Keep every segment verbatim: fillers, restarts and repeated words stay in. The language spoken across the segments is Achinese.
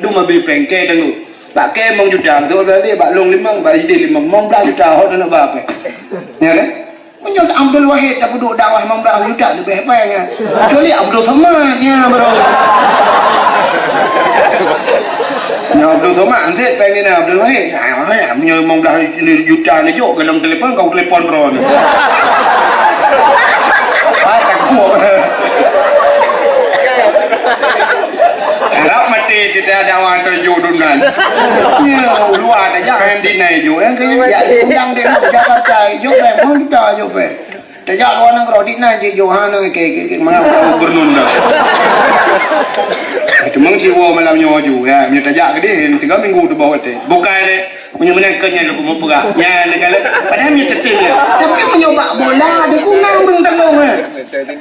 Dum abéh péng kèe tanggông. Bak kèe limong juta, beutôi bak lôn limong, bak sidéh limong, limong blah juta, hot aneuk ba péng. Ya kan? Meunyoe Abdul Wahid tapeuduek dakwah limong blah juta leubeh péng, ya. Kecuali Abdul Somad, ya, baru. Ya, Abdul Somad, ansét péng ni, Abdul Wahid. Ya, ya, meunyoe limong blah juta ni jok, golom telepon, kau telepon bro ni. Wah, takut. Harap maté kita ada orang tujuh dunan. Ya, luar tajak yang di nai ju. Yang ke ya undang di Jakarta ju, memang kita ju pe. Tajak luar negeri di nai ju, hana ke, ke, ke, mana gubernur dah. Cuma si wo malam nyoe ju, ya, nyoe tajak ke dia, tiga minggu tu bawa teh. Bukan le, Meunyoe meunan keu nyan lôn keumeung peugah. Nyan, nyan, nyan. Padahai nyan teutem nyan. Tapi meunyoe bak bola, di guna ureueng tanggong, eh.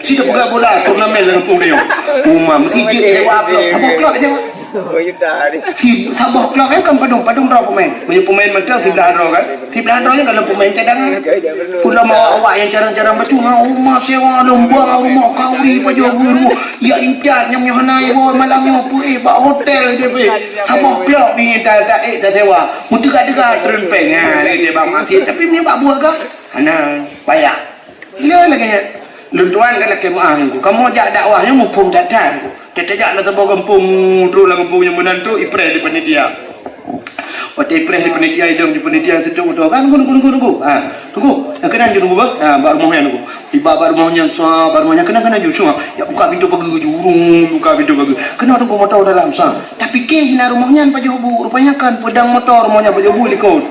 Cit peugah bola, turnamen lam kampung nyoe. Uma, meusi jeuet sewa klub. Saboh klub sewa. Si, saboh klub, eh, kan padum, padum droe pemain. Meunyoe pemain mantong siblaih droe kan. Siblaih droe nyan kalau pemain cadangan. Pula mau awak nyang carang-carang bacut, ha, uma sewa, lomba, rumoh kauri, pajoh bu, rumoh. Ya intat, nyang nyoe hana iwoe, malam nyoe peuéh, bak hotel je peuéh. Saboh klub ni ta, ta, eh, tasewa. Meuteuka-teuka treun péng, ha, lé bak maksiat. Tapi meunyoe bak buah ka, hana payah. Lé lagèe nyan. Lôn tuan ka lakèe meu'ah ngon ku. Kamoe jak dakwah nyoe muphom that-that ngon ku. Tajak lam saboh gampông, trok lam gampông nyang meunan trok, ipreh di panitia. Watèe ipreh di panitia, idong di panitia, seutôt moto, kan, nunggu, nunggu, nunggu, nunggu. Ha, tunggu. Nyang keunan ju nunggu, bah. Ha, bak rumoh nyan nunggu. Iba bak rumoh nyan, sa bak rumoh nyan, keunan, keunan ju, sa. Ya, buka pintu pageue ju, urung, buka pintu pageue. Keunoe tunggu moto dalam, sa. Tapi kèe hina rumoh nyan pajoh bu, rupanya kan peudang motor rumoh nyan pajoh bu likot.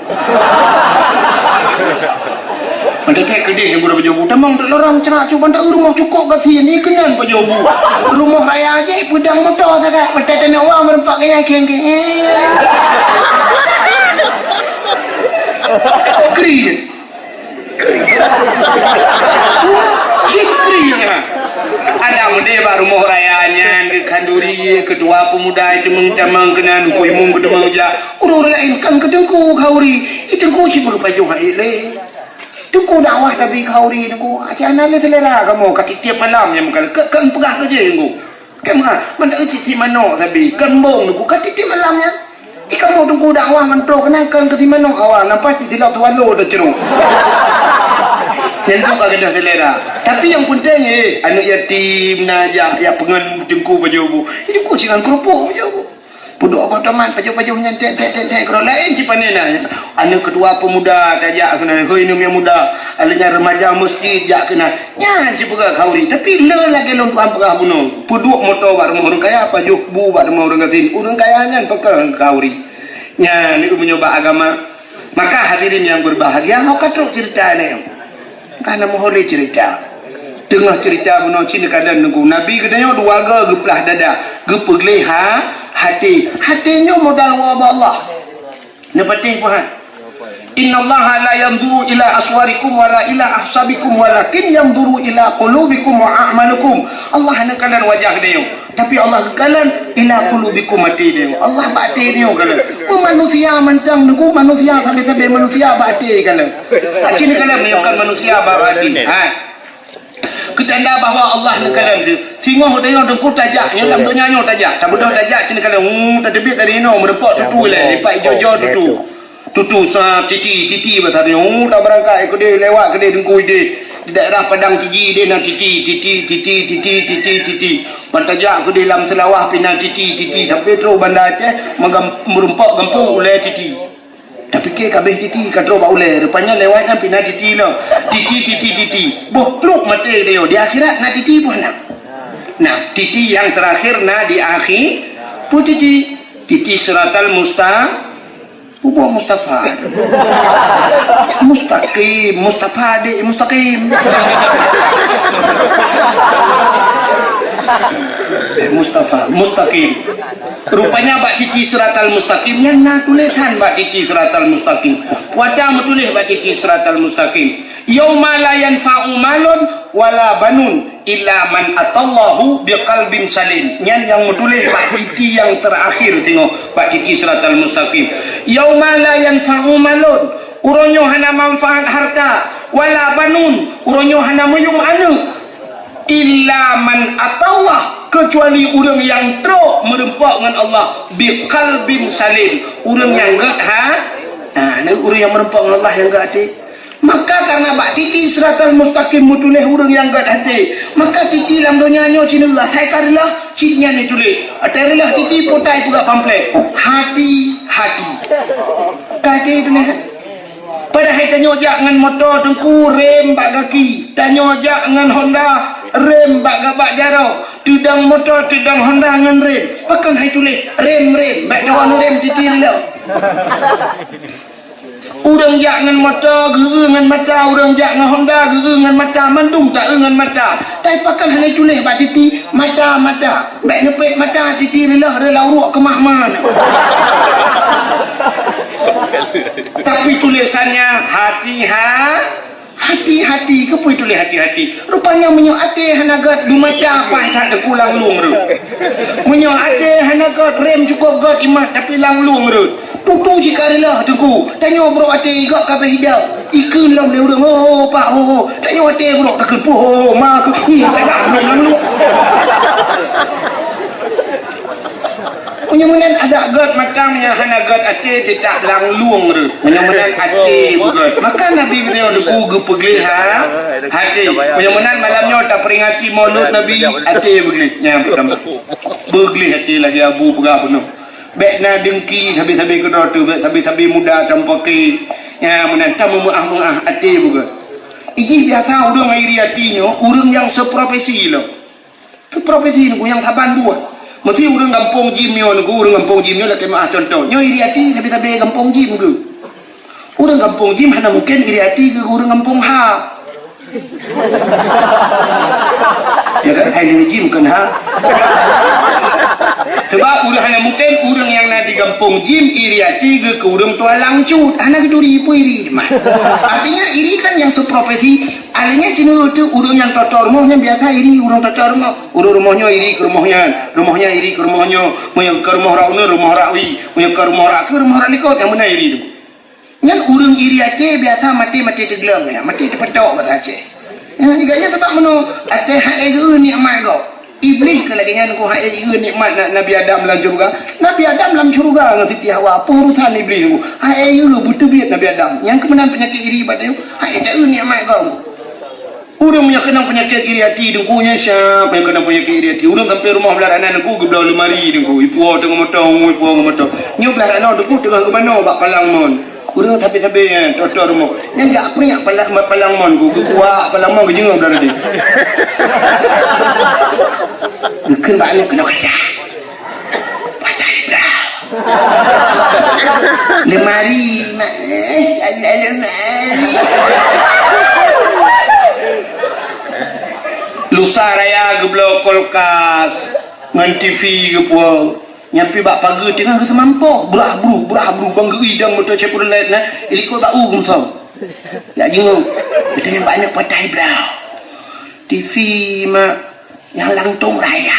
Mantong that keudeh nyang guna pajoh bu, tamong dek lorong cerak cu, mantong rumoh cukôp gasien, ni keunan pajoh bu. Rumoh raya jih peudang motor sagai, mantong tanyoe wang meureumpok keu nyan keng-keng. Kri. Cit kri nyan. Ada meudeh bak rumoh raya nyan, geukhanduri, ketua pemuda, teumang-teumang keunan, Teungku Imum geuteumang jak. Ureueng laén kan keu Teungku Khauri. Ih, Teungku cit meupajoh hai lé. Teungku dakwah tabi Khauri, Teungku. Aci hana lé selera kamoe, ka tiep-tiep malam nyang meukalon. Ka, ka peugah keu jih, Teungku. Keu meu'ah, mantong cit-cit manok sabe, keu embong Teungku, ka tiep-tiep malam nyan. Di kamoe Teungku dakwah mantong keunan kan keu si manok awak, nampak cit silop tuwalo teucrok. Nyan tu ka gadôh selera. Tapi nyang peunteng, eh, aneuk yatim na jak, jak peungon Teungku pajoh bu. Teungku cit ngon keurupuk pajoh bu. Peuduek boh tomat pajoh-pajoh nyan tek, tek, tek, tek, keudroe laén cit pane na. Aneuk ketua pemuda tajak keunan, hoi aneuk muda, alèh nyan remaja meuseujid jak keunan. Nyan sipeugah Khauri, tapi le lagèe lôn tuan peugah bunoe. Peuduek moto bak rumoh ureueng kaya, pajoh bu bak rumoh ureueng gasien. Ureueng kaya nyan peugah Khauri. Nyan ni meunyoe bak agama. Maka hadirin yang berbahagia, ho ka trok cerita nyoe. Ka na meuhôi cerita. Teungoh cerita bunoe cit neukalon Teungku. Nabi geutanyoe dua go geuplah dada, geupeugleh ha, hati. Hati nyoe modal woe bak Allah. Neupatéh peue hai? "Innallaha la yanzuru ila aswarikum wala ila ahsabikum walakin yanzuru ila qulubikum wa a'malikum." Allah hana kalon wajah geutanyoe, tapi Allah geukalon ila qulubikum, até geutanyoe. Allah bak até geutanyoe kalon. Mun manusia mantong Teungku, manusia sabe-sabe manusia bak até kalon. Aci neukalon meunyoe kon manusia bak até. Ha. Keutanda bahwa Allah neukalon teuh. Singoh tanyoe Teungku tajak, nyoe lam donya nyoe tajak. Tabeudôh tajak cit neukalon. Hmm, tateubiet dari inoe, meureumpok tutu ilèe, lipat ijo-jo tutu. Tutu sa titi, titi basa nyoe. Hmm, tabeurangkat keudeh, lewat keudeh Teungku ideh. Di daerah Padang Tiji ideh na titi, titi, titi. Ban tajak keudeh lam Seulawah pih na titi, titi. Sampai trok Banda Aceh, meugam-, meureumpok gampông ulèe titi. Tapike ka abéh titi, ka trok bak ulèe. Rupanya lewat nyan pih na titi lom. Titi, titi, titi. Boh pluek maté geutanyoe. Di akhirat na titi boh na. Nah, titi nyang terakhir na di akhi-, peue titi? Titi siratal musta-, peue Mustafa? Mustaqim, Mustafa adik mustaqim. Eh, Mustafa, mustaqim. Rupanya bak titi siratal mustaqim nyan na tulésan bak titi siratal mustaqim. Peue ata meutuléh bak titi siratal mustaqim? "Yauma la yanfa'u malun wala banun illa man atallahu biqalbin salim." Nyan nyang meutuléh bak titi nyang terakhir singoh bak titi siratal mustaqim. "Yauma la yanfa'u malun," uroe nyoe hana manfaat harta, "wala banun," uroe nyoe hana meuyuem aneuk. "Illa man atallah," Keucuali ureuëng nyang trok meureumpok ngon Allah biqalbin salim. Ureuëng nyang gét ha-, ha, na ureuëng nyang meureumpok ngon Allah nyang gét até. Maka kareuna bak titi siratal mustaqim meutuléh ureuëng nyang gét até. Maka titi lam donya nyoe cit neulah, hai ka reuloh cit nyan neutuléh. Até reuloh titi potai peugah pamflet. Hati-hati. Ka até tuléh. Padahai tanyoe jak ngon moto teungku rem bak gaki, tanyoe jak ngon Honda rem bak gabak jaroe, teudong moto teudong Honda ngon rem. Pakon hai tuléh rem-rem, bak jaweueb rem titi reuloh. Ureuëng jak ngon moto geu-eu ngon mata, ureuëng jak ngon Honda geu-eu ngon mata, mandum ta-eu ngon mata. Tapi pakon hana tuléh bak titi mata-mata. Bék neupet mata titi reuloh reuloh ruek keumah man. Tapi tulésannya hati-ha-, hati-hati. Keupeue tuléh hati-hati? Rupanya meunyoe até hana gét, beumata paih that teungku langlueng reuet. Meunyoe até hana gét, rem cukôp gét imat tapi langlueng reuet. Tutu cit ka reuloh teungku. Tanyoe brok até gét ka beuhidang. Ikheun lom lé ureuëng, "Ho, ho, pak, ho, ho." Tanyoe até brok takheun, "Puh, ho, ho, ma, keu, hmm, tak ada ureuëng langlueng." Meunyoe meunan adak gét mata, meunyoe hana gét até, teutap langlueng reuet. Meunyoe meunan até beugét. Maka Nabi geutanyoe teungku geupeugleh ha-, até. Meunyoe meunan malam nyoe taperingati Maulud Nabi, até beugleh. Nyang peurtama. Beugleh até lagée Abu peugah bunoe. Bék na dengki sabe-sabe keudroe teuh, bék sabe-sabe muda tampôke. Nyang meunan tameumeuáh-meuáh até beugét. Ijih biasa ureuëng iri até nyoe, ureuëng nyang seuprofesi lom. Seuprofesi nyoe nyang saban buet. Meusti ureuëng gampông jim nyoe nyoe, ureuëng gampông jim nyoe lakée meuáh contoh. Nyoe iri até sabe-sabe gampông jim geuh. Ureuëng gampông jim hana mungken iri até geuh ureuëng gampông ha. Ya kan? Hai lheueh jim kon ha. Sebab ureuëng hana mungken ureuëng nyang na di gampông jim iri até geuh keu ureuëng tualang cut. Hana geuturi peue iri mah. Artinya iri kan nyang seuprofesi. Artinya cina tu ureuëng nyang toto rumoh nyan biasa iri ureuëng toto rumoh. Ureuëng rumoh nyoe iri keu rumoh nyan, rumoh nyan iri keu rumoh nyoe. Meunyoe keu rumoh rak uneun, rumoh rak wi. Meunyoe keu rumoh rak keu rumoh rak likot nyang meunan iri tu. Nyan ureuëng iri até biasa maté-maté teugleueng, ya, maté teupeutôk bahasa Aceh. Ya, juga nyan sabab meunoe, até hai geu nikmat gob. Iblih keu lagée nyan ku hai geu nikmat na-, Nabi Adam lam syeuruga. Nabi Adam lam syeuruga ngon Siti Hawa, peue urusan Iblih ku. Hai geu beuteubiet Nabi Adam. Nyang keumeunang peunyakét iri bak tanyoe, hai geu nikmat gob. Ureuëng nyang keunong peunyakét iri até teungku nyan siapa nyang keunong peunyakét iri até? Ureuëng sampai rumoh blah ranan teungku geubloe leumari teungku, ipuwoe teungoh motong, ipuwoe teungoh motong. Nyoe blah ranan teungku teungoh geumanoe bak palang mon. Ureuëng sabe-sabe nyan, toto rumoh. Nyan jak priak palang, palang mon ku, geukuak palang mon geujeungeuk blah ranan. Geukheun bak aneuk keunoe kaca. Patai blah. Lemari, mak. Eh, ada lemari. Lusa raya geubloe kulkas ngon T V geupuwoe. Nyang pi bak pageue teungoh geuseumampôh, brah bruh, brah bruh, bang geuidang moto Chevrolet na, ilikot bak u geumsong. Jak jingok, geutanyong bak aneuk patai blah. T V mak. Nyang langtong raya.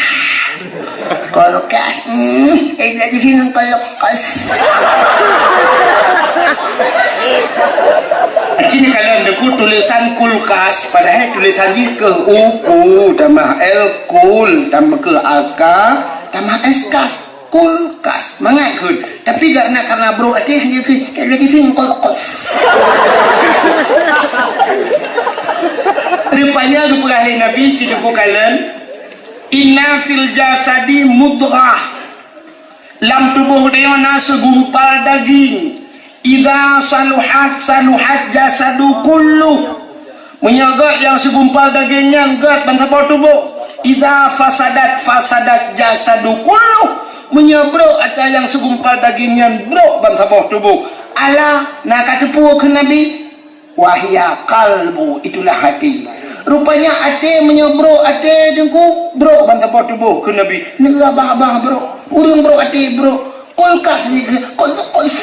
Kulkas, hmm, eh, jadi sinong kulkas. Sini kalian deku tulisan kulkas, padahai tulisan jih keu uku, tambah L kul, tambah keu aka, tambah S kas. Kulkas. Mangat kheun. Tapi karena, karena brok até hanya kheun, kayak lagi sini kulkas. Rupanya geupeugah lé Nabi, ci teungku kalon, "Inna fil jasadi mudghah." Lam tuboh tanyoe na segumpal daging. "Idza saluhat, saluhat jasadu kulluh." Meunyoe gét nyang segumpal daging nyan gét bansaboh tuboh. "Idza fasadat, fasadat jasadu kulluh." Meunyoe brok ata nyang segumpal daging nyan brok bansaboh tuboh. "Ala, na ka teupeu," kheun Nabi, "wa hiya qalbu, itulah hati." Rupanya até meunyoe brok até teungku, brok bansaboh tuboh kheun Nabi. Neurabah-abah brok. Ureuëng brok até brok. Kulkas ni ke? Kulkas.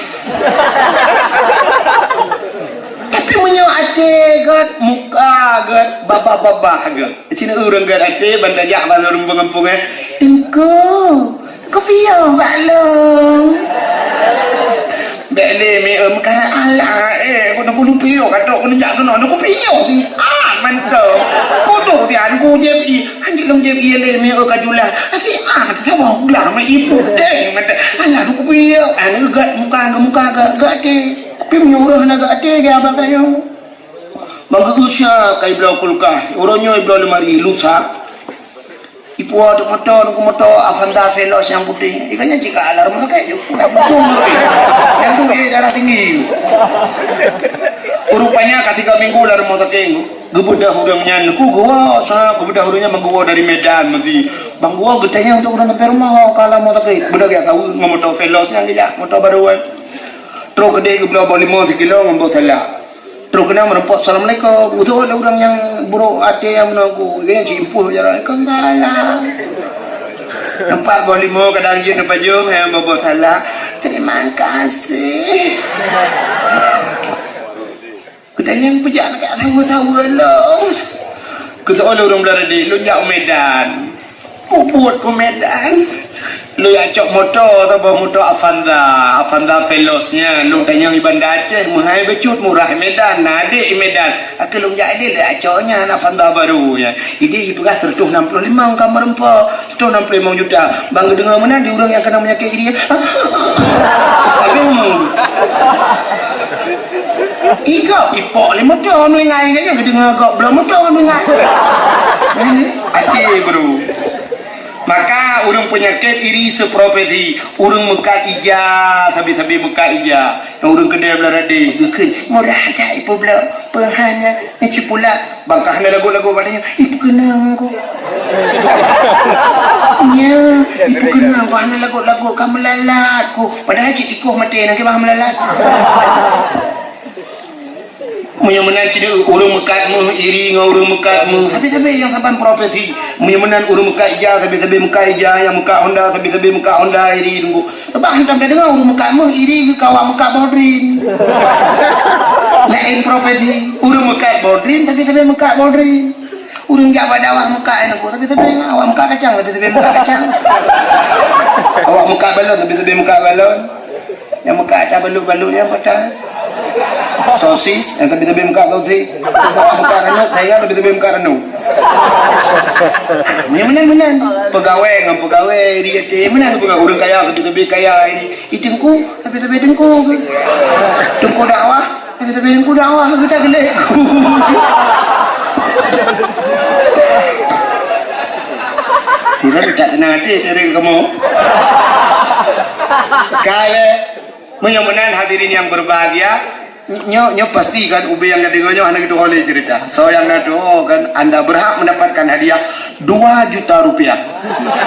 Tapi meunyoe até gét, muka gét, babah-babah gét. Cina ureuëng gét até, ban tajak ban ureuëng pengampung, eh. "Teungku, kupiôh bak lôn." Bék lé mi, em, kara Allah, eh, kau nak kupiôh, kata kau nak jak kena, nak kupiôh si, ah, mantap. Kau tu tian ku jep i, anjing Dong jép ie lé meu'oh ka julah. Asyik ah, mata saboh glah meu'oh ibu deng mata. Alah, duku piye? Aneuk gèt muka, muka gèt, gèt até. Tapi meunyoe ureueng hana gèt até, gèt abang tanyoe. Bang geuusha ka ibloe kulkas, uroe nyoe ibloe lemari, lusa. Ipuwoe teuk moto, nunggu moto Avanza Veloz nyang putéh. Ikanya cit ka alarm sakét ju. Ka pudong lagi. Nyang tu, eh, darah tinggi. Rupanya ka tiga minggu lam rumoh sakét. Geubeudôh ureueng nyan, ku geuwoe, sa geubeudôh ureueng nyan bang geuwoe dari Medan meusi. Bang geuwoe geutanyong untuk ureueng sampai rumoh, ka lam rumoh sakét. Beudôh geusaweue ngon moto Veloz nyang geujak, moto barô, eh. Trok keudeh geubloe boh limong sikilo ngon boh salak. Trok keunan meureumpok, "Assalamualaikum." Beutôi lé ureueng nyang burok até nyang meunan ku. Dia cit impuh jalan, "Waalaikumsalam." Nampak boh limong kadang jeuet neupajoh, nyang boh, boh salak. "Terima kasih." Geutanyong, "Peue jak neuk saweue-saweue lôn?" Geutanyong lé ureueng Beularaden, "Lôn jak u Medan." Peubuet keu Medan. Lôn jak cok moto, saboh moto Avanza, Avanza Veloz nyan. Lôn tanyong di Banda Aceh, meuhai bacut, murah Medan, na adek di Medan. Akhé lôn jak ideh, lôn jak cok nyan, Avanza barô nyan. Ideh ipeugah seratus enam puluh lima ka meureumpok, seratus enam puluh lima juta. Bang geudeungoe meunan di ureueng nyang keunong peunyakét iri. Habéh mu. Igob ipok lé moto ngon ingai, geudeungoe gob bloe moto ngon ingai. Nyan até, bro. Maka ureueng peunyakét iri seupropesi, ureueng meukat ija, sabe-sabe meukat ija. Nyang ureueng keudè Beularaden geukheun, "Murah that ipeubloe, peue hana neucipula." Bang ka hana lagot-lagot bak tanyoe, "Ipeukeunong ku." Nya, "Ipeukeunong ku, hana lagot-lagot, ka meulalat ku." Padahai cit tikoh maté, na kiban meulalat. Meunyoe meunan cit ureueng meukat meuh, iri ngon ureueng meukat meuh. Tapi-tapi nyang saban profesi. Meunyoe meunan ureueng meukat ija, tapi-tapi meukat ija, nyang meukat Honda, tapi-tapi meukat Honda, iri teungku. Sabab hantom tadeungoe ureueng meukat meuh, iri geuh ka awak meukat boh drien. Laén profesi. Ureueng meukat boh drien, tapi-tapi meukat boh drien. Ureueng jak bak dakwah meukat, eh, teungku, tapi-tapi awak meukat kacang, tapi-tapi meukat kacang. Awak meukat balon, tapi-tapi meukat balon. Nyang meukat ata balut-balut nyang patah. Sosis, nyang sabe-sabe meukat sosis. Meukat ranub, saingan sabe-sabe meukat ranub. Nyang meunan-meunan. Peugawée ngon peugawée, iri até. Meunan peugawée, ureueng kaya sabe-sabe kaya, iri. Ih, teungku, sabe-sabe teungku. Teungku dakwah, sabe-sabe teungku dakwah. Geucak geulek. Kira tak tenang até, cari kamu. Kale. Meunyoe meunan hadirin yang berbahagia, nyoe, nyoe pasti kan ubé nyang ka deungoe nyoe hana geutuho lé cerita. Soe nyang na tuho kan anda berhak mendapatkan hadiah dua juta rupiah.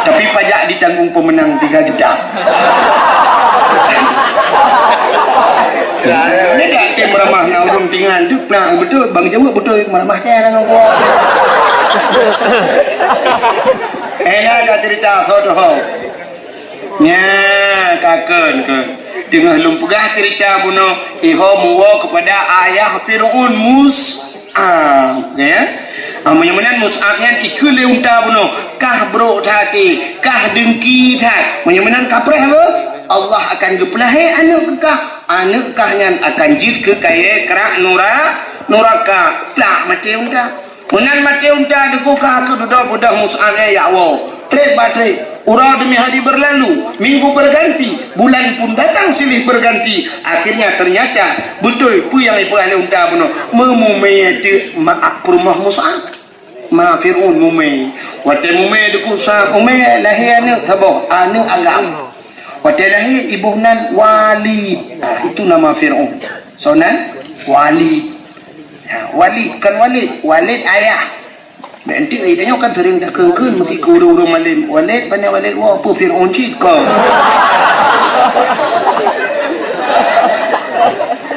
Tapi pajak ditanggung pemenang tiga juta. Ini dah tim ramah na ureueng tingan tu, nah, betul, Bang Jawab betul, meramah saya dengan gua. Eh, ada cerita, soe tuho. Nya, ka kheun, kheun. Teungoh lôn peugah cerita bunoe, iho muwoe kepada ayah Fir'aun, Mus'ab, ya. Ah, meunyoe meunan Mus'ab nyan ikheun lé unta bunoe, kah brok that até, kah dengki that. Meunyoe meunan kapreh beuh, Allah akan geupeulahé aneuk keu kah. Aneuk kah nyan akan jeuet keu kayée krak nura-, nuraka, plak maté unta. Meunan maté unta, teungku, ka keuh dudoe beudôh Mus'ab nyan jak woe. Treb ba treb, uroe demi hari berlalu, minggu berganti, bulan pun datang silih berganti. Akhirnya ternyata beutôi peue nyang ipeugah lé unta bunoe. Meumumé teuk ma peurumoh Mus'ab. Ma Fir'aun mumé. Watée mumé, teungku, sa mumé lahé aneuk saboh, aneuk agam. Watée lahé iboh nan Walid. Ah, itu nama Fir'aun. Soe nan? Walid. Ha, Walid, bukan Walid. Walid ayah. Bèk enteuk, eh, tanyoe kan seuring takheun-kheun meusiku ureueng-ureueng malém. Walid, pane Walid, woe, peue Fir'aun cit kon.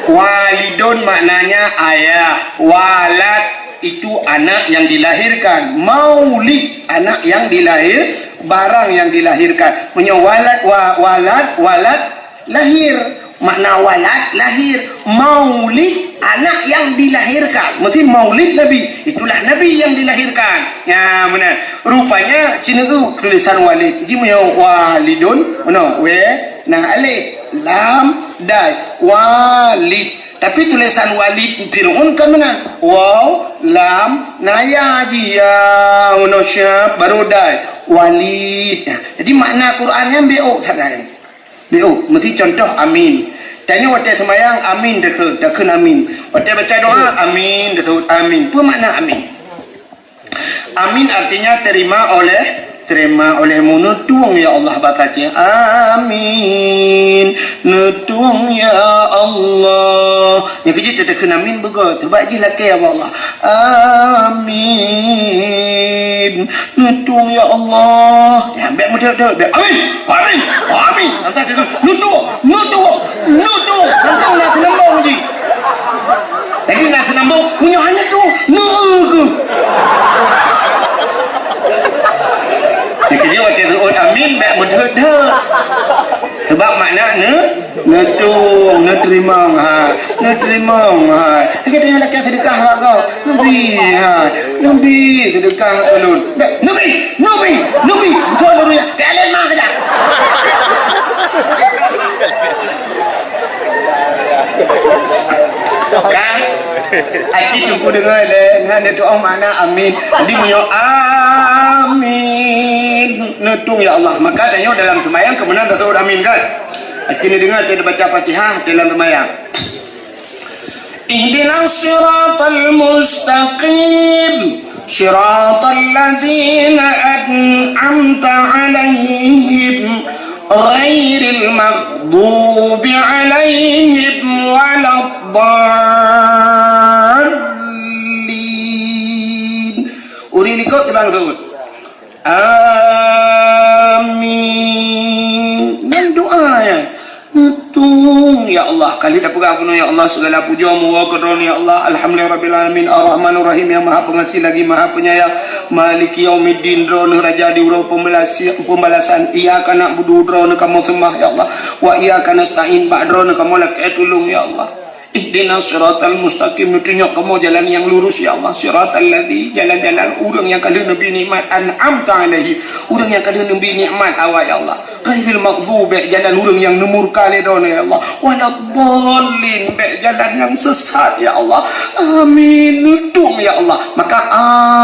Walidun maknanya ayah. Walad itu anak yang dilahirkan. Maulid, anak yang dilahir, barang yang dilahirkan. Meunyoe walad, wa-, walad, walad, lahir. Makna walad, lahir. Maulid, anak yang dilahirkan. Mesti maulid Nabi. Itulah Nabi yang dilahirkan. Ya, meunan. Rupanya, cina tu tulisan Walid. Jadi, meunyoe walidun, meunoe, we, na alif, lam, dal. Walid. Tapi tulisan Walid Fir'aun kan meunan. Waw, lam, na ya jih, ya, meunoe syab, baru dai. Walid. Jadi makna Quran nyan beuôk sagai. Beuôk, meusti contoh amin. Tanyoe watèe seumayang amin takheun, takheun amin. Watèe baca doa amin, tasebut amin. Peue makna amin? Amin artinya terima oleh, terima oleh-Mu, neutueng ya Allah, bak kacée. Amin. Neutueng ya Allah. Nyang keujeuet takheun amin beugöt, teubak jih lakèe ya Allah. Amin. Neutueng ya Allah. Ya, bèk meudeut-deut, bèk. Amin. Amin. Amin. Antara dia, neutueng, neutueng, neutueng. Tantang na seunambong jih. Jadi na seunambong, meunyoe hana tu, neu keuh. Nyang keujeuet watèe seuôt amin, bèk meudeut-deut. Sebab makna ne, neutueng, neuteurimong, ha, neuteurimong, ha. Lagèe tanyoe lakèe seudeukah bak gob, neubi, ha, neubi seudeukah ulôn. Bèk, neubi, neubi, neubi. Beutôi lôn ya. Keu aléng ma keujak. Ka? Aci teungku deungö lé, ngon neutueng makna amin. Jadi meunyoe amin, neutueng ya Allah. Maka tanyoe dalam seumayang keu meunan tasebut amin kan? Aci neudeungö teubaca Fatihah dalam seumayang. Ihdinas siratal mustaqim. Siratal ladzina an'amta 'alaihim ghairil maghdubi 'alaihim waladdallin. Ureueng likot tibang seuôt. Amin. Nyan doa nyan. Neutueng, ya Allah. Ka lheueh tapeugah bunoe, ya Allah, segala pujoe meuwoe keu Droeneuh, ya Allah. Alhamdulillahirabbil alamin, arrahmanirrahim, nyang Maha Pengasih lagi Maha Penyayang. Maliki yaumiddin, Droeneuh Raja di uroe pembalasi-, pembalasan. Iyyaka na'budu, Droeneuh kamoe seumah, ya Allah. Wa iyyaka nasta'in, bak Droeneuh kamoe lakèe tulông, ya Allah. Ihdinas siratal mustaqim, neutunyok kamoe jalan nyang lurus, ya Allah. Siratal ladzi, jalan-jalan ureueng nyang ka lheueh neubi nikmat, an'amta 'alaihim, ureueng nyang ka lheueh neubi nikmat awak, ya Allah. Ghairil maghdubi, bèk jalan ureueng nyang neumurka lé Droeneuh, ya Allah. Waladdallin, bèk jalan nyang sesat, ya Allah. Amin. Neutueng, ya Allah. Maka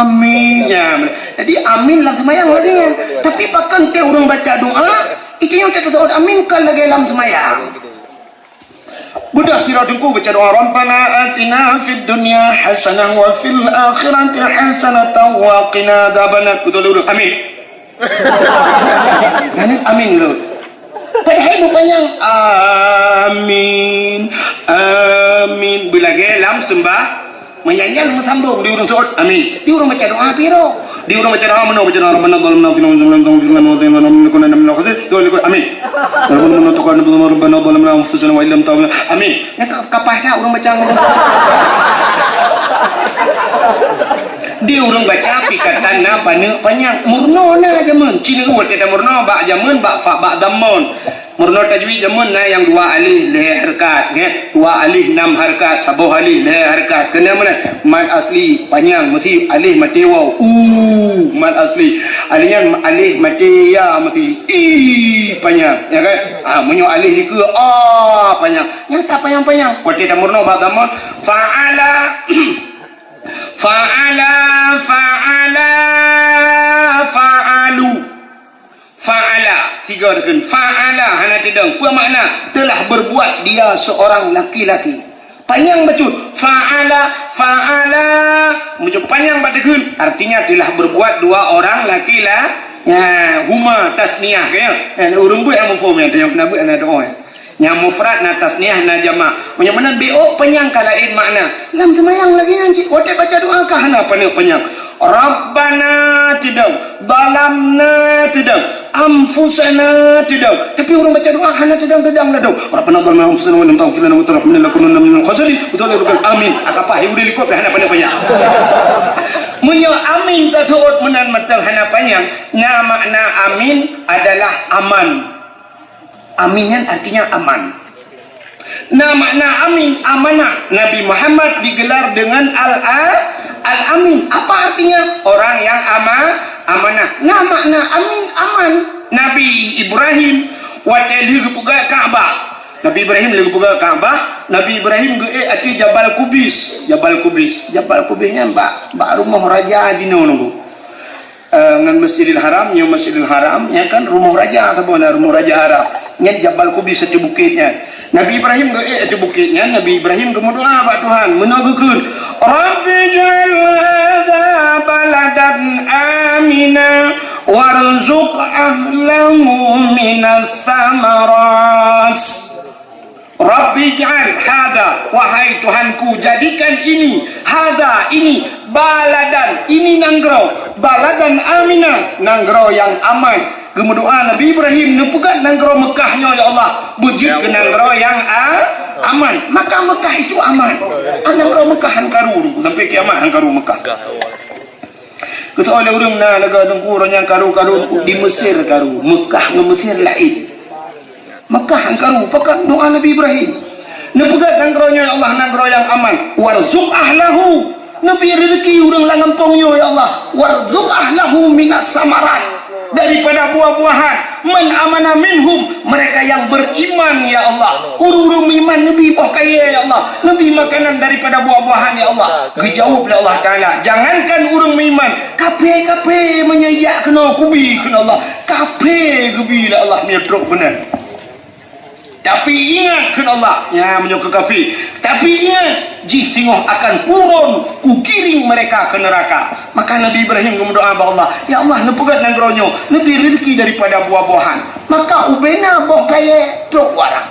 amin, ya. Jadi amin lam seumayang lagèe nyan. Tapi pakon teuh ureueng baca doa, itu nyang teuh tasebut amin kon lagèe lam seumayang. Beudôh sidroe teungku baca doa, "Rabbana atina fid dunya hasanah wa fil akhirati hasanatan wa qina adzabannar." Beutôi lurus. Amin. Nyan amin lurus. Padahai beupanyang, "Amin. Amin." Beulagèe lam seumbah Meunyan nyan meusambông di ureueng seuôt, amin. Di ureueng baca doa pih roh. Di ureueng baca doa meunoe, baca doa, "Rabbana zalamna anfusana wa in lam taghfir lana wa tarhamna lanakunanna minal khasirin." Doa likot, amin. Rabbana zalamna anfusana wa in lam taghfir lana, amin. Nyan ka, ka paih that ureueng baca ngon. Di ureueng baca pih ka tan na paneuk panyang. Meurunoe na jameun. Ci neuk watèe tameurunoe bak jameun, bak fa, bak dhammon. Meurunoe tajwid jameun na nyang dua alih lhèe hareukat, nggih. Dua alih nam hareukat, saboh alih lhèe hareukat. Keuneuk meunan, mad asli panyang meusti alih maté waw. U, mad asli. Alih nyan alih maté ya meusti i panyang, ya kan? Ah, meunyoe alih dikeue a panyang. Nyan tapanyang-panyang. Watèe tameurunoe bak dhammon, fa'ala, fa'ala, fa'ala, fa'alu. Fa'ala, tiga rukun. Fa'ala, hana teudong. Peue makna? Telah berbuat dia seorang laki-laki. Panyang bacut. Fa'ala, fa'ala. Meunyoe panyang bak teukheun, artinya telah berbuat dua orang laki la-, ya, huma tasniah, ya. Ya, ureueng buet nyang muphom, ya, nyang peunabuet hana doa, ya. Nyang mufrad na tasniah na jamak. Meunyoe meunan beuôk panyang ka laén makna. Lam seumayang lagèe nyan cit, watèe baca doa ka hana paneuk panyang. Rabbana teudong, zalamna teudong, anfusana teudong. Tapi ureueng baca doa hana teudong-teudong ladôm. Rabbana zalamna anfusana wa lam taghfir lana wa tarhamna lanakunanna minal khasirin. Beutôi lé rukun. Amin. Akapah ureueng likot hana paneuk panyang. Meunyoe amin taseuôt meunan mantong hana panyang, na makna amin adalah aman. Amin nyan artinya aman. Nah, makna amin, amanah. Nabi Muhammad digelar dengan Al-, Al-Amin. Apa artinya? Orang yang ama-, amanah. Nah, makna amin, aman. Nabi Ibrahim, watèe lheueh geupeugöt Ka'bah, Nabi Ibrahim lé geupeugah Ka'bah, Nabi Ibrahim geuék ateueh Jabal Kubis. Jabal Kubis. Jabal Kubis nyan bak, bak rumoh raja jinoe nunggu. Eh, ngon Masjidil Haram, nyoe Masjidil Haram, nyan kan rumoh raja saboh na, rumoh raja Arab. Nyan Jabal Kubis ateueh bukét nyan. Nabi Ibrahim geuék ateueh bukét nyan, Nabi Ibrahim geumeudoá bak Tuhan, meunoe geukheun, "Rabbi ij'al hadza baladan amina warzuq ahlahu minas samarat." "Rabbi ij'al hadza," wahai Tuhanku, jadikan ini, hadza, ini, baladan, ini nanggroe, baladan amina, nanggroe nyang aman. Geumeudoá Nabi Ibrahim, neupeugét nanggroe Meukah nyoe, "Ya Allah, beujeuet keu nanggroe nyang a-, aman." Maka Meukah itu aman. Ah, nanggroe Meukah han karu, sampai kiamat han karu Meukah. Keutoe lé ureuëng na lagée Teungku, ureuëng nyang karu-karu di Mesir karu, Meukah ngon Mesir laén. Meukah han karu, pakon doá Nabi Ibrahim. Neupeugét nanggroe nyoe, "Ya Allah, nanggroe nyang aman. Warzuq ahlahu." Neubri rezeki ureuëng lam gampông nyoe, "Ya Allah, warzuq ahlahu minas samarat." Daripada buah-buahan, "Man amana minhum," mereka yang beriman, ya Allah. Ureuëng-ureuëng meuiman neubri boh kayée, ya Allah. Neubri makanan daripada buah-buahan, ya Allah. Geujaweueb lé Allah Taala, "Jangankan ureuëng meuiman, kafé-kafé meunyoe jak keunoe kubri," kheun Allah. Kafé geubri lé Allah meunyoe trok keunan. Tapi ingat, kheun Allah, ya, meunyoe keu kafé. Tapi ingat, jih singoh akan turun, kugiring mereka ke neraka. Maka Nabi Ibrahim geumeudoá bak Allah, "Ya Allah, neupeugét nanggroe nyoe, neubri rezeki daripada buah-buahan." Maka ubena boh kayée trok u Arab.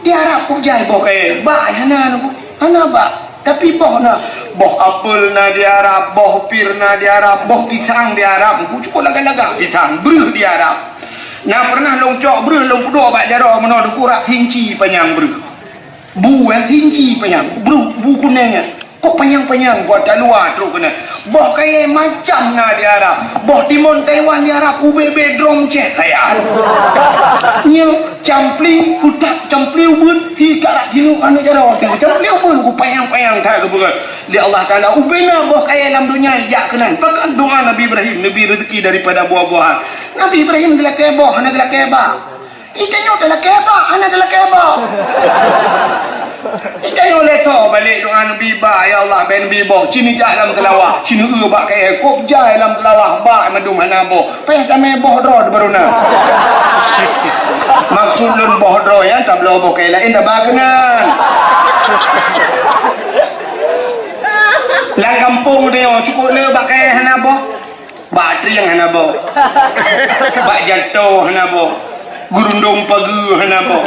Di Arab kujai boh kayée, bak hana, hana bak. Tapi boh na, boh apel na di Arab, boh pir na di Arab, boh pisang di Arab. Ku cukup lagak-lagak pisang, breuh di Arab. Na pernah lôn cok breuh lôn peuduek bak jaroe meunoe, dikurak sinci panyang breuh. Bu, eh, sinci panyang, breuh, bu kunéng, eh. Kok panyang-panyang buat taluwa trok keunan. Boh kayée macam na di Arab. Boh timon Taiwan di Arab, ubé-bé drom cek kaya. Nyoe campli, kutak campli ubeuet, si karak tilu aneuk jaroe. Campli ubeuet, ku panyang-panyang that geupeugah. Lé Allah Taala, ubena boh kayée lam donya jak keunan. Pakon doá Nabi Ibrahim, neubri rezeki daripada buah-buahan. Nabi Ibrahim geulakée boh, hana geulakée bak. Ita nyoe talakée bak, hana talakée boh. Ita nyoe lé soe balék doá neubri bak, "Ya Allah, bèk neubri boh." Ci neujak lam seulawah, ci neueu bak kayée, kôb jai lam seulawah, bak mandum hana boh. Payah tamé boh droe baru na. Maksud lôn boh droe nyan tabloe boh kayée laén taba keunan. Lam gampông tanyoe cukup le bak kayée hana boh. Bak trieng hana boh. Bak jato hana boh. Geurundong pageue hana boh.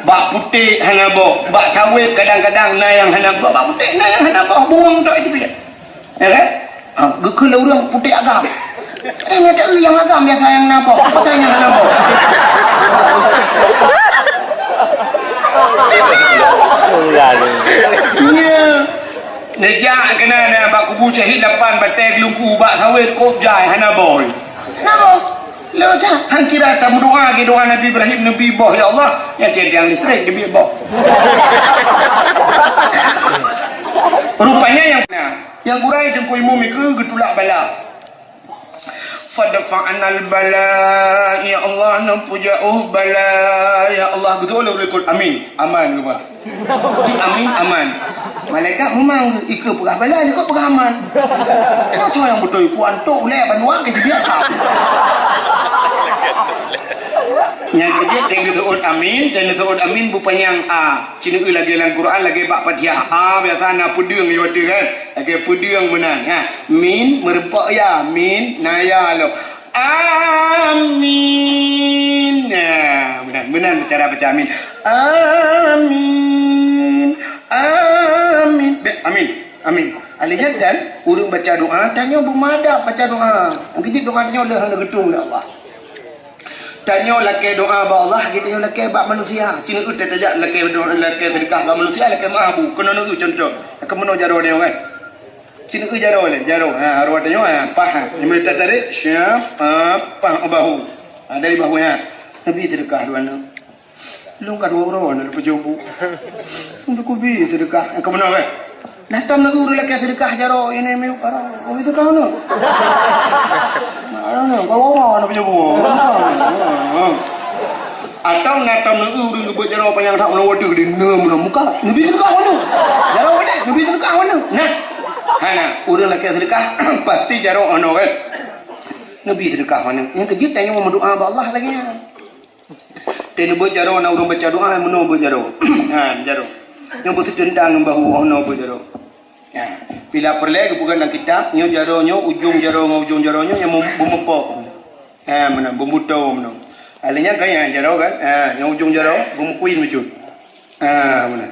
Bak putéh hana boh. Bak sawét kadang-kadang na nyang hana boh. Bak putéh na nyang hana boh. Bungong tok itu dia. Ya kan? Ha, geukheun lé ureuëng putéh agam. Eh, nyata nyang agam biasa nyang na boh. Biasa nyang hana boh. Ya. Neujak keunan bak kubu syahid lapan batée geulungku bak sawét kôb jai hana boh. Hana boh. Lé that. Tan kira tameudoá lagée doá Nabi Ibrahim neubri boh, "Ya Allah, nyang tiang-tiang listrik neubri boh." Rupanya nyang, nyang gurée Teungku Imum nyan geutulak bala. "Fadfa'nal bala, ya Allah, neupeujaoh bala, ya Allah." Geutulak lé likot, "Amin." Aman geuba. Di amin, aman. Malaikat memang ikeue peugah bala, likot peugah aman. Nyoe soe nyang beutôi, ku antok ulée banua ke dibiak. Nyang keujeuet teugeuseuôt amin, teugeuseuôt amin beupanyang a. Ci neueu lagée lam Quran, lagée bak Fatihah. A biasa na peudeueng di watée kan. Lagée peudeueng meunan, ha. Min, meureumpok ya. Min, na ya lom. Amin. Nah, meunan, meunan cara baca amin. Amin. Amin. Bèk, amin. Amin. Alèh nyan dan ureuëng baca doa, tanyoe beumadab baca doa. Geujeuet doa tanyoe lheueh hana geutueng lé Allah. Tanyoe lakée doa bak Allah, lagée tanyoe lakée bak manusia. Ci neueu tajak lakée doa, lakée seudeukah bak manusia, lakée meuah bu. Keunoe neueu contoh. Keunoe jaroe nyoe kan. Ci neueu jaroe lé, jaroe. Ha, jaroe tanyoe, ha, paih, ha. Nyang tatarek, siap, ha, paih bahu. Ha, dari bahu, ha. Neubi seudeukah dua nyoe. Lôn ka dua uroe na lôn peujoh bu. Untuk kubi seudeukah. Eh, keunoe kan. Nah, tom neueu lakée seudeukah jaroe, ini milu karo. Oh, itu kau nu. Nah, nu, kau wawa na peujoh bu. Atawa na tam ureuëng geubeuet jaroe panyang that meunan wadoh di na meunan muka. Neubi seudeukah meunan. Jaroe wadoh, neubi seudeukah meunan. Nah. Hana, ureuëng lakée seudeukah pasti jaroe ono kan. Neubi seudeukah meunan. Nyang keujeuet tanyoe meudoa bak Allah lagée nyan. Teuneubeuet jaroe na ureuëng baca doa meunoe beuet jaroe. Ha, jaroe. Nyoe beuseuteuntang ngon bahu oh noe beuet jaroe. Ha, bila peureulée geupeugah lam kitab, nyoe jaroe nyoe, ujong jaroe ngon ujong jaroe nyoe nyang meumeupok. Ha, meunan, beumutô meunoe. Alèh nyan kan nyang jaroe kan? Ha, nyang ujong jaroe beumeukuin bacut. Ha, meunan.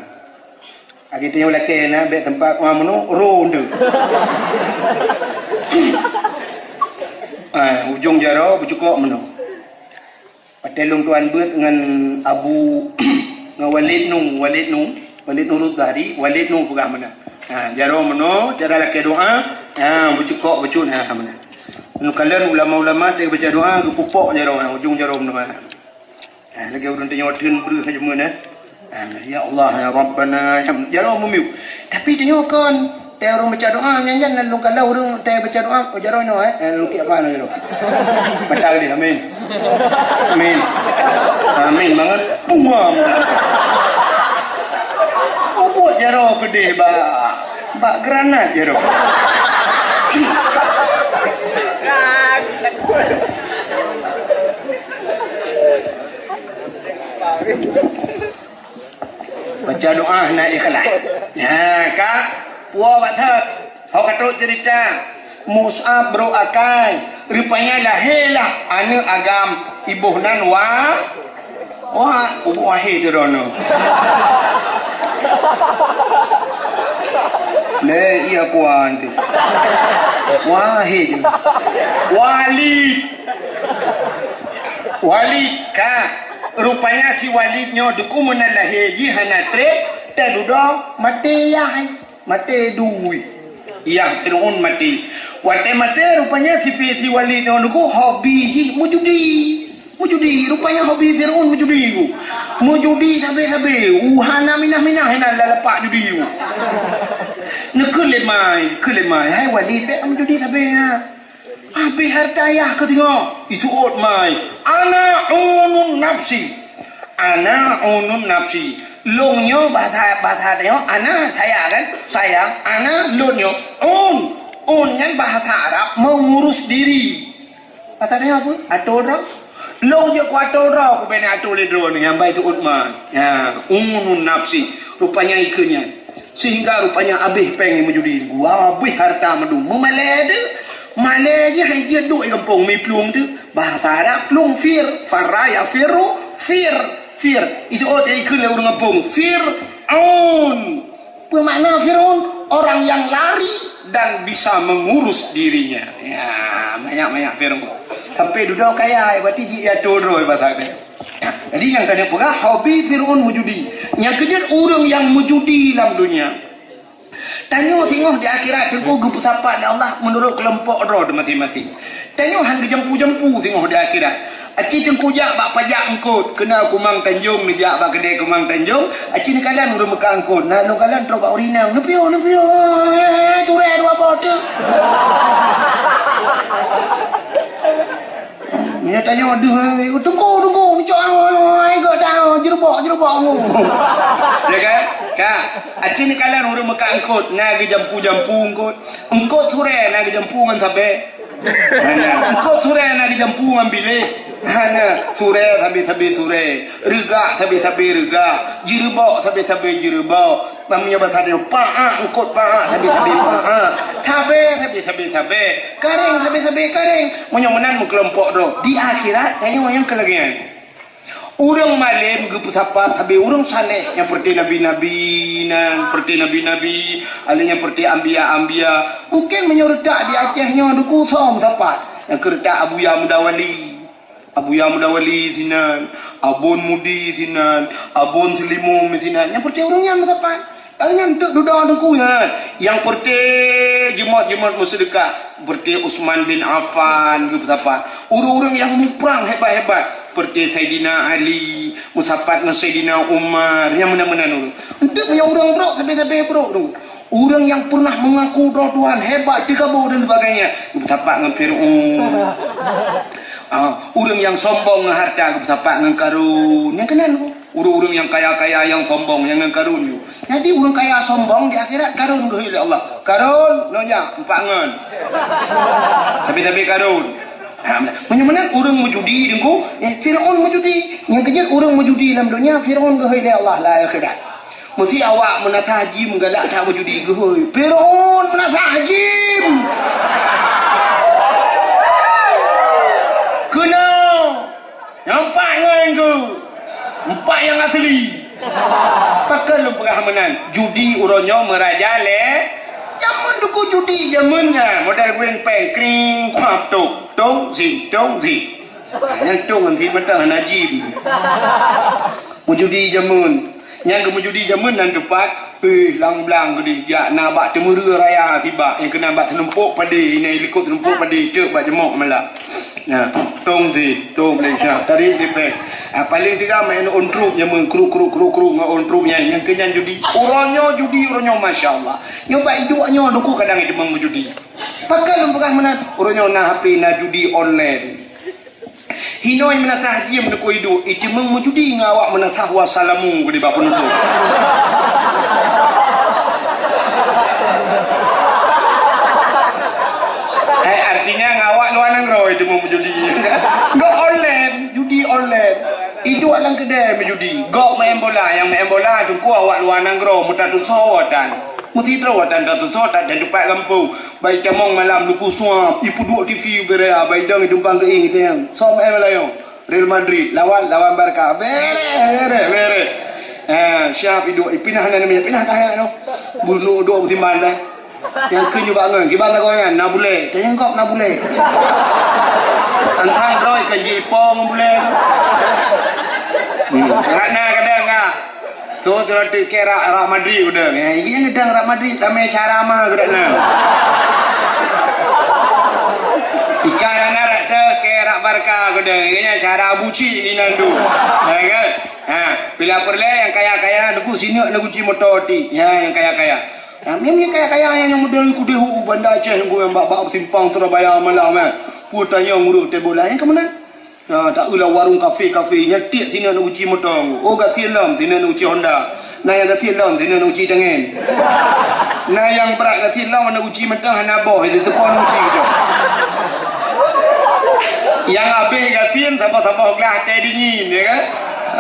Lagée tanyoe lakée na bék teumpat, ha, meunoe, ro nteuk. Ha, ujong jaroe beucukok meunoe. Watée lôn tuan beuet ngon Abu, ngon Walid Nu, Walid Nu, Walid Nurul Zahri, Walid Nu peugah meunan. Ha, jaroe meunoe, cara lakée doa, ha, beucukok bacut, ha, meunan. Neukalon ulama-ulama teuh baca doa, geupupok jaroe, ha, ujong jaroe meunoe. Ha, lagée ureuëng tanyoe teun breuh hana jeumeun, eh. Ah, ya Allah, ya Rabbana, ya, jaroe meumiu. Tapi tanyoe kon, teuh ureuëng baca doa, nyan-nyan lôn kalon ureuëng teuh baca doa, oh, jaroe nyoe, eh, eh, lôn kiek apa nyoe jaroe. Batal deh, amin. Amin. Amin bangat. Pungam. Oh, buet jaroe keudeh bak, bak granat jaroe. Baca doa hana ikhlas. Nyan ka, puwoe bak that. Ho ka trok cerita. Mus'ab brok akai. Rupanya lahé lah aneuk agam iboh nan wa, wa, ubuk wahé droeneuh. Lé iya puan tu. Wahé. Walid. Walid ka. Rupanya si Walid nyoe deuku meunan lahé jih hana treb, teududoe maté yah, maté dui. Yah Fir'aun maté. Watée maté rupanya si Fi-, si Walid nyoe deuku hobi jih meujudi. Meujudi, rupanya hobi Fir'aun meujudi ku. Meujudi sabe-sabe, uh, hana minah-minah hana lalapak judi ku. Neukheun lé mai, kheun lé mai, hai Walid, bék meujudi sabe nyan. Habéh hareuta yah keu singoh, isuôt mai. Ana unun nafsi. Ana unun nafsi. Lôn nyoe bahasa, bahasa tanyoe, ana saya kan? Saya. Ana lôn nyoe. Un. Un nyan bahasa Arab mengurus diri. Bahasa tanyoe apa? Atur droe. Lôn jeuet kuatur droe, kubéna atur lé droeneuh nyang bai teuôt mai. Ya, unun nafsi. Rupanya ikeu nyan. Sehingga rupanya abéh péng meujudi, gua abéh hareuta mandum. Meumalée teuh, malée jih hai jeuet duek i gampông mi plueng teuh. Bahasa Arab plueng fir, farra yafirru, fir, fir. Itu oh dari keu lé ureuëng gampông, Fir'aun. Peue makna Fir'aun? Orang yang lari dan bisa mengurus dirinya. Ya, banyak-banyak Fir'aun. Sampai dudoe kaya, berarti jih ya turun bahasa dia. Jadi nyang ka neupeugah hobi Fir'aun meujudi. Nyang keujeuet ureuëng nyang meujudi lam donya. Tanyoe singoh di akhirat teungku geupeusapat lé Allah meunurot keulompok droe masing-masing. Tanyoe han geujampu-jampu singoh di akhirat. Aci teungku jak bak pajak eungkot, keunan Kumang Tanjong neujak bak keudè Kumang Tanjong, aci neukalon ureuëng meukat eungkot. Na lôn kalon trok bak ureuëng inong, neupiôh, neupiôh, turée dua boh teuk. Meunyoe tanyoe deuh, "Teungku, teungku, meucok angoe, angoe, angoe, angoe, jeurubok, jeurubok angoe." Ya kan? Ka, aci neukalon ureuëng meukat eungkot, na geujampu-jampu eungkot. Eungkot surée na geujampu ngon sabé. Hana. Eungkot surée na geujampu ngon biléh. Hana. Surée sabé-sabé surée. Reugak sabé-sabé reugak. Jeurubok sabé-sabé jeurubok. Meunyoe bahasa Aceh, paak, eungkot paak, sabé-sabé paak. Sabé, sabé-sabé sabé. Karéng, sabé-sabé karéng. Meunyoe meunan meukeulompok droe. Di akhirat, tanyoe nyang keu lagée nyan. Ureuëng malém geupeusapat sabé ureuëng saleh nyang peureuté nabi-nabi nan, peureuté nabi-nabi, alèh nyang peureuté anbiya-anbiya. Mungken meunyoe reutak di Aceh nyoe deuku soe meusapat. Nyang keu reutak Abuya Muda Wali. Abuya Muda Wali sinan, Abon Mudi sinan, Abon Seulimum sinan. Nyang peureuté ureuëng nyan meusapat. Nyang teuk dudoe teungku nyan. Nyang peureuté jeumot-jeumot meuseudeukah, peureuté Utsman bin Affan geupeusapat. Ureuëng-ureuëng nyang muprang hebat-hebat, peureuté Saidina Ali, meusapat ngon Saidina Umar, nyang meunan-meunan ureuëng. Enteuk meunyoe ureuëng brok, sabé-sabé brok tu. Ureuëng nyang pernah mengaku droe Tuhan hebat, teukabu dan sebagainya, meusapat ngon Fir'aun. Ah, ureuëng nyang sombong ngon hareuta geupeusapat ngon Karun. Nyang keunan ureuëng-ureuëng nyang kaya-kaya nyang sombong nyang ngon Karun nyoe. Jadi ureuëng kaya sombong di akhirat Karun geuhôi lé Allah. "Karun, nyoe jak, empat ngon." Sabe-sabe Karun. Ha, meunyoe meunan ureuëng meujudi Teungku, eh, Firaun meujudi. Nyang keujeuet ureuëng meujudi lam donya, Firaun geuhôi lé Allah lam akhirat. Meusé awak meunasah jim galak that meujudi geuhôi. Firaun meunasah jim. Keunoe. Nyang empat ngon ku. Empat nyang asli. Pakon lôn peugah meunan? Judi uroe nyoe meuraja lé. Jameun Teungku judi jameun nyan. Modal gueng péng. Kring, kuap, tok. Tong, zing, tong, zing. Nyang tong ngon zing mantong hana jim. Meujudi jameun. Nyang keu meujudi jameun nan teupat, eh, lam blang keudeh jak na bak Teumeureue Raya sibak nyang keunan bak seunumpok padé, inan likot seunumpok padé teuk bak jeumok malam. Nah, tong di, tong Malaysia, tarik di pek. Ah, paling teuga main on truk jameun, kruk, kruk, kruk, kruk ngon on truk nyan, nyang keu nyan judi. Uroe nyoe judi, uroe nyoe masya Allah. Nyoe bak iduek nyoe Teungku kadang iteumong meujudi. Pakon lôn peugah meunan? Uroe nyoe na H P, na judi online. Hinoe meunasah jim Teungku iduek, iteumong meujudi ngon awak meunasah wasalamu keudeh bak peunutôp. Hai, artinya ngon awak luwa nanggroe iteumong meujudi. Ngon online, judi online. Iduek lam keudè meujudi. Gob main bola, nyang main bola Teungku awak luwa nanggroe, meutatusoe tan. Meusidroe tan tatusoe tan, dan teumpat gampông. Bai tamong malam luku suap, ipeuduek T V bere, bai dong itumpang keuieng iteueng. Som eh malayo. Real Madrid lawan, lawan Barca. Bere, bere, bere. Ha, siap iduek, ipinah na namanya, pinah kahya no. Bunuh dua musim bandai. Nyang keu nyoe bangon, kiban lagoe nyan, na bulèe. Tanyong gob na bulèe. Antang droe kan ji ipo ngon bulèe tu. Hmm, rak na kadang ah. Tu, tu roti ke rak, rak Madrid udah. Ya, ini yang gedang rak Madrid, ramai cara mah gerak na. Ikan anak rak te ke rak Barca udah. Ini cara buci di nandu. Ya kan? Ha, bila perle yang kaya-kaya, lagu sini, lagu ci motor ti. Ya, yang kaya-kaya. Ya, memang yang kaya-kaya yang model ku dehu Banda Aceh, yang bak-bak simpang Surabaya malam, eh. Pu tanya ngurung teh bola, yang ke mana? Na, taeu lam warong kafe-kafe, nyan tiek sinan uji moto. Oh, gasien lom, sinan uji Honda. Na nyang gasien lom, sinan uji tangen. Na nyang brat gasien lom, na uji mantong hana boh, itu teupeue uji tu. Nyang habéh gasien, saboh-saboh glah teh dingin, ya kan?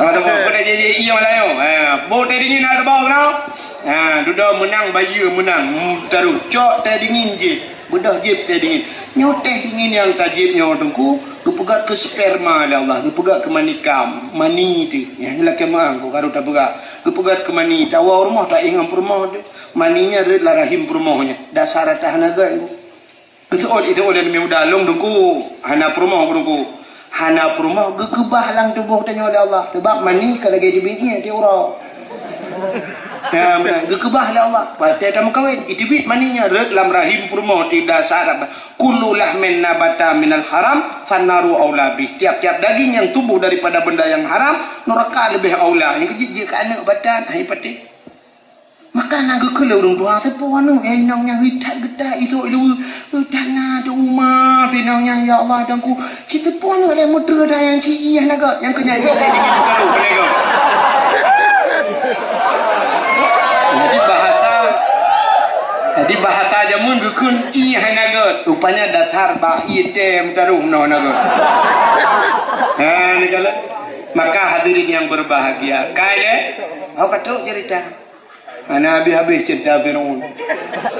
Saboh-saboh, kena jadi iya Melayu. Ha, boh teh dingin hana saboh kena. Ha, dudoe meunang, bayeue meunang. Hmm, taruh cok teh dingin jih. Beudôh jieb teh dingin. Nyoe teh dingin nyang tajieb nyoe Teungku, geupeugöt keu sperma lé Allah, geupeugöt keu mani kam, mani teuh. Nyan lakèe meu'ah Teungku, ka rhot tapeugah. Geupeugöt keu mani, tawoe u rumoh taéh ngon peurumoh teuh. Mani nyan rhot lam rahim peurumoh nyan. Dasar ata hana göt Teungku. Geuseuôt, iseuôt lé Nabi Muda, lôn Teungku, hana peurumoh Teungku. Hana peurumoh geukeubah lam tuboh tanyoe lé Allah. Sabab mani ka lagèe teubiet ié tiep uroe. Ya, meunan. Geukeubah lé Allah. Watèe tameukawen, iteubiet mani nyan rhot lam rahim peurumoh teuh dasar. Kullu lahmin nabata minal haram, fannaru aula bih. Tiap-tiap daging yang tumbuh daripada benda yang haram, nuraka leubeh aula. Nyang keu jeuet jeuet keu aneuk batat, hai patéh. Maka na geukheun lé ureueng tuha, "Teupeue aneuk, eh, inong nyang heutat geutak, isok ileue heutat na teu uma, inong nyang, ya Allah, Teungku. Ci teupeue aneuk lé meuteue dah nyang ci ié na gèt, nyang keu nyan ié teh dingin teuh, keu lé gèt." Jadi bahasa, jadi bahasa jameun geukheun ié na gèt. Rupanya dasar bak ié teh meuteue meunoe na gèt. Ha, ni kalau. Maka hadirin yang berbahagia, kai lé, oh, betul cerita. Hana habéh-habéh cerita Firaun.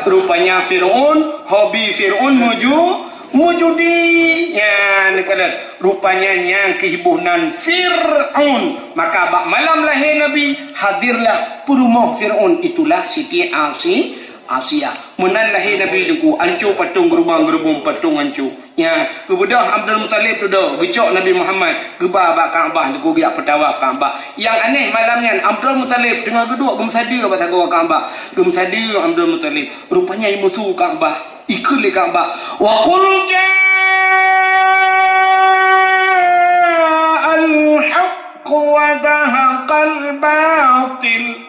Rupanya Firaun, hobi Firaun meju-, meujudi. Nyan, keunan. Rupanya nyang keuh boh nan Firaun. Maka bak malam lahé Nabi, hadirlah peurumoh Firaun. Itulah Siti Asi-, Asia. Meunan lahé Nabi Teungku, anco patong geurubang-geurubong patong anco. Nya, geubeudôh Abdul Muthalib dudoe, geucok Nabi Muhammad, geuba bak Ka'bah, geugeujak peutawaf Ka'bah. Nyang aneh malam nyan, Abdul Muthalib teungoh geuduek geumeusadeue bak sagoe Ka'bah. Geumeusadeue Abdul Muthalib. Rupanya imusu Ka'bah. Ikheun lé Ka'bah, "Wa qul ja'al haqq wa zahaqal batil."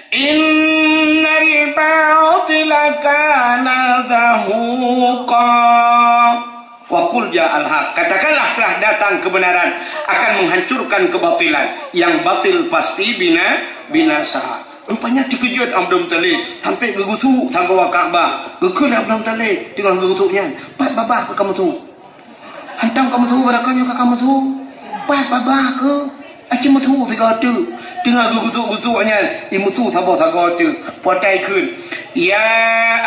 Innal batila kana zahuqa. Wa qul ja'al haq. Katakanlah telah datang kebenaran, akan menghancurkan kebatilan. Yang batil pasti bina-, binasa. Rupanya teukeujot Abdul Muttalib, sampai geugusuk sagoe Ka'bah. Geukheun Abdul Muttalib, teungoh geugusuk nyan, "Pat babah keu kamoe tu?" Hantom kamoe tho, barokon nyoe ka kamoe tho. Pat babah keu, aci meutho sigoe teuk. Teungoh geugusuk-gusuk nyan, imeutho saboh sagoe teuk. Potai kheun, "Ya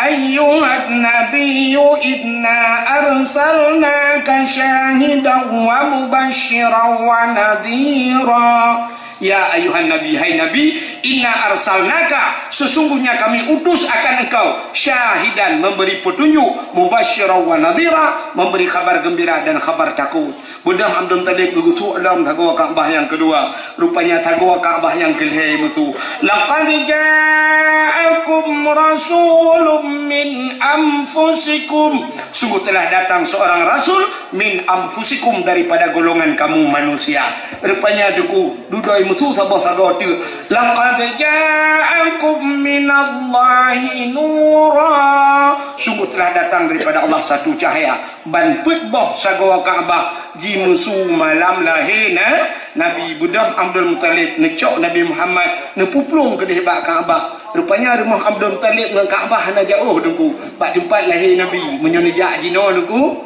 ayyuhan nabiyyu inna arsalnaka syahidan wa mubasysyiran wa nadhira." Ya ayuhan nabi, hai Nabi, inna arsalnaka, sesungguhnya kami utus akan engkau, syahidan, memberi petunjuk, mubasysyiran wa nadhira, memberi khabar gembira dan khabar takut. Beudôh Abdul Muttalib geugusuk lom sagoe Ka'bah nyang keudua. Rupanya sagoe Ka'bah nyang keulhèe musoh. Laqad ja'akum rasulun min anfusikum. Sungguh telah datang seorang rasul min anfusikum, daripada golongan kamu manusia. Rupanya teungku, dudoe musoh saboh sagoe teuk. Laqad ja'akum minallahi nura. Sungguh telah datang daripada Allah satu cahaya. Ban peuet boh sagoe Ka'bah jimusoh malam lahé na-, Nabi. Beudôh Abdul Muttalib neucok Nabi Muhammad neupuplueng keudeh bak Ka'bah. Rupanya rumoh Abdul Muttalib ngon Ka'bah hana jiôh teungku. Bak teumpat lahé Nabi. Meunyoe neujak jinoe teungku,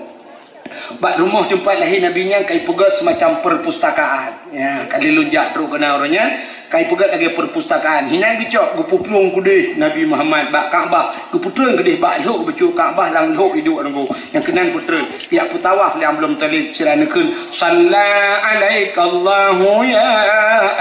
bak rumoh teumpat lahé Nabi nyan ka ipeugöt seumacam perpustakaan. Ya, ka lheuh lôn jak trok keunan uroe nyan, ka ipeugöt lagèe perpustakaan. Hinan geucok, geupuplueng keudeh Nabi Muhammad bak Ka'bah, geupeutrön keudeh bak lhok bacut Ka'bah, lam lhok iduek teungku. Nyang keunan peutrön, pihak peutawaf lé Abdul Muttalib sira neukheun, "Shalla 'alaikallahu ya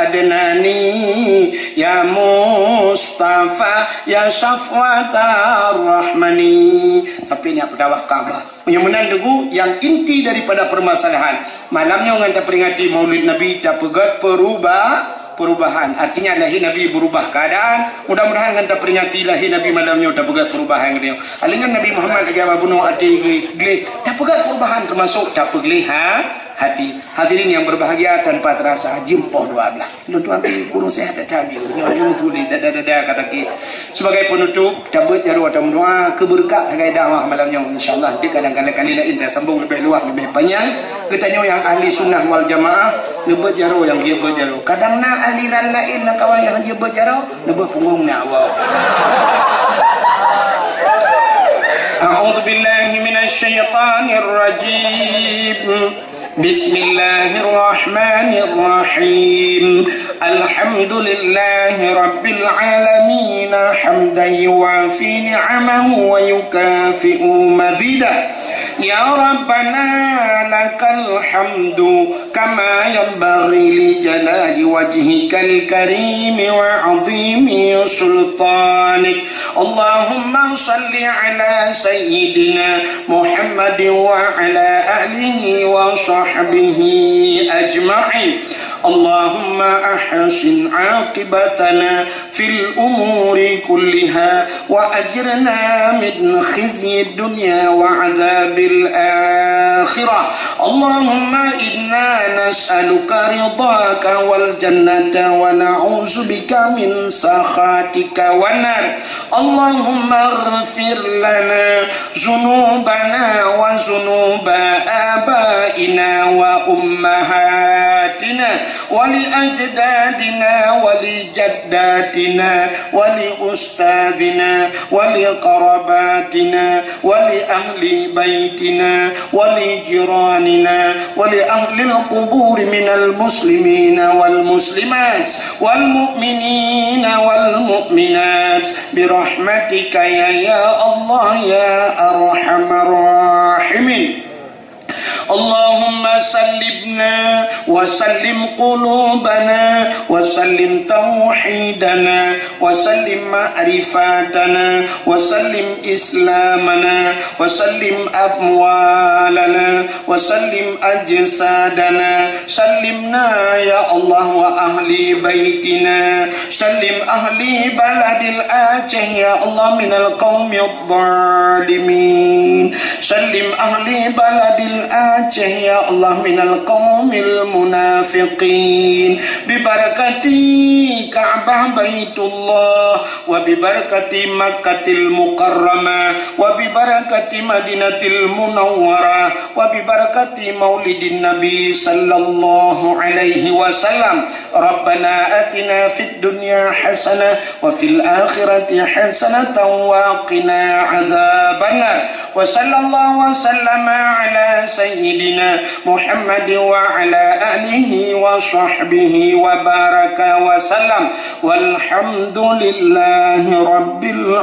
Adnani, ya Mustafa, ya Syafwatar Rahmani." Sampai nyan peutawaf Ka'bah. Nyang meunan teungku, nyang inti daripada permasalahan. Malam nyoe ngon taperingati Maulid Nabi tapeugöt peruba-, perubahan. Artinya lahé Nabi berubah keadaan. Mudah-mudahan ngon taperingati lahé Nabi malam nyoe tapeugöt perubahan geutanyoe. Alingan Nabi Muhammad lagèe bunoe até gleh, tapeugöt perubahan termasuk tapeugleh ha-, hati. Hadirin yang berbahagia, tanpa terasa jeuem poh dua belas. Lôn tuan pi guru sehat that kami. Nyoe ilmu tuli dada-dada kata ki. Sebagai penutup, tabeuet jaroe atau meudoa keu beureukat sagai dakwah malam nyoe. Insya-Allah di kadang-kadang kali lain dah sambung lebih luas, lebih panjang. Geutanyoe nyang ahli sunnah wal jamaah, neubeuet jaroe nyang jeuet beuet jaroe. Kadang na aliran lain lam kawan nyang jeuet beuet jaroe, neubeuet punggong na awak. A'udzubillahi minasyaitonirrajim. بسم الله الرحمن الرحيم. الحمد لله رب العالمين، حمدا يوافي نعمه ويكافئ مزيده. يا ربنا لك الحمد كما ينبغي لجلال وجهك الكريم وعظيم سلطانك. اللهم صل على سيدنا محمد وعلى آله وصحبه أجمعين. اللهم أحسن عاقبتنا في الأمور كلها وأجرنا من خزي الدنيا وعذاب الآخرة. اللهم إنا نسألك رضاك والجنة ونعوذ بك من سخطك والنار. اللهم اغفر لنا ذنوبنا وذنوب آبائنا وأمهاتنا ولأجدادنا ولجداتنا ولأستاذنا ولقراباتنا ولأهل بيتنا ولجيراننا ولأهل القبور من المسلمين والمسلمات والمؤمنين والمؤمنات برحمتك يا، يا الله يا أرحم الراحمين. اللهم سلمنا وسلم قلوبنا وسلم توحيدنا وسلم معرفتنا وسلم إسلامنا وسلم أموالنا وسلم أجسادنا. سلمنا يا Allah wa ahli baitina. Sallim ahli baladil Aceh ya Allah minal qaumidh dhalimin. Sallim ahli baladil Aceh ya Allah minal qaumil munafiqin. Bibarakati Ka'bah Baitullah wa bibarakati Makkatil Mukarramah wa bibarakati Madinatil Munawwarah wa bibarakati Maulidin Nabi sallallahu alaihi wasallam. Rabbana atina fid dunya hasanah wa fil akhirati hasanatan wa qina adzabannar. Wa sallallahu wa sallama ala sayyidina Muhammad wa ala alihi wa sahbihi wa baraka wa sallam. Walhamdulillahi rabbil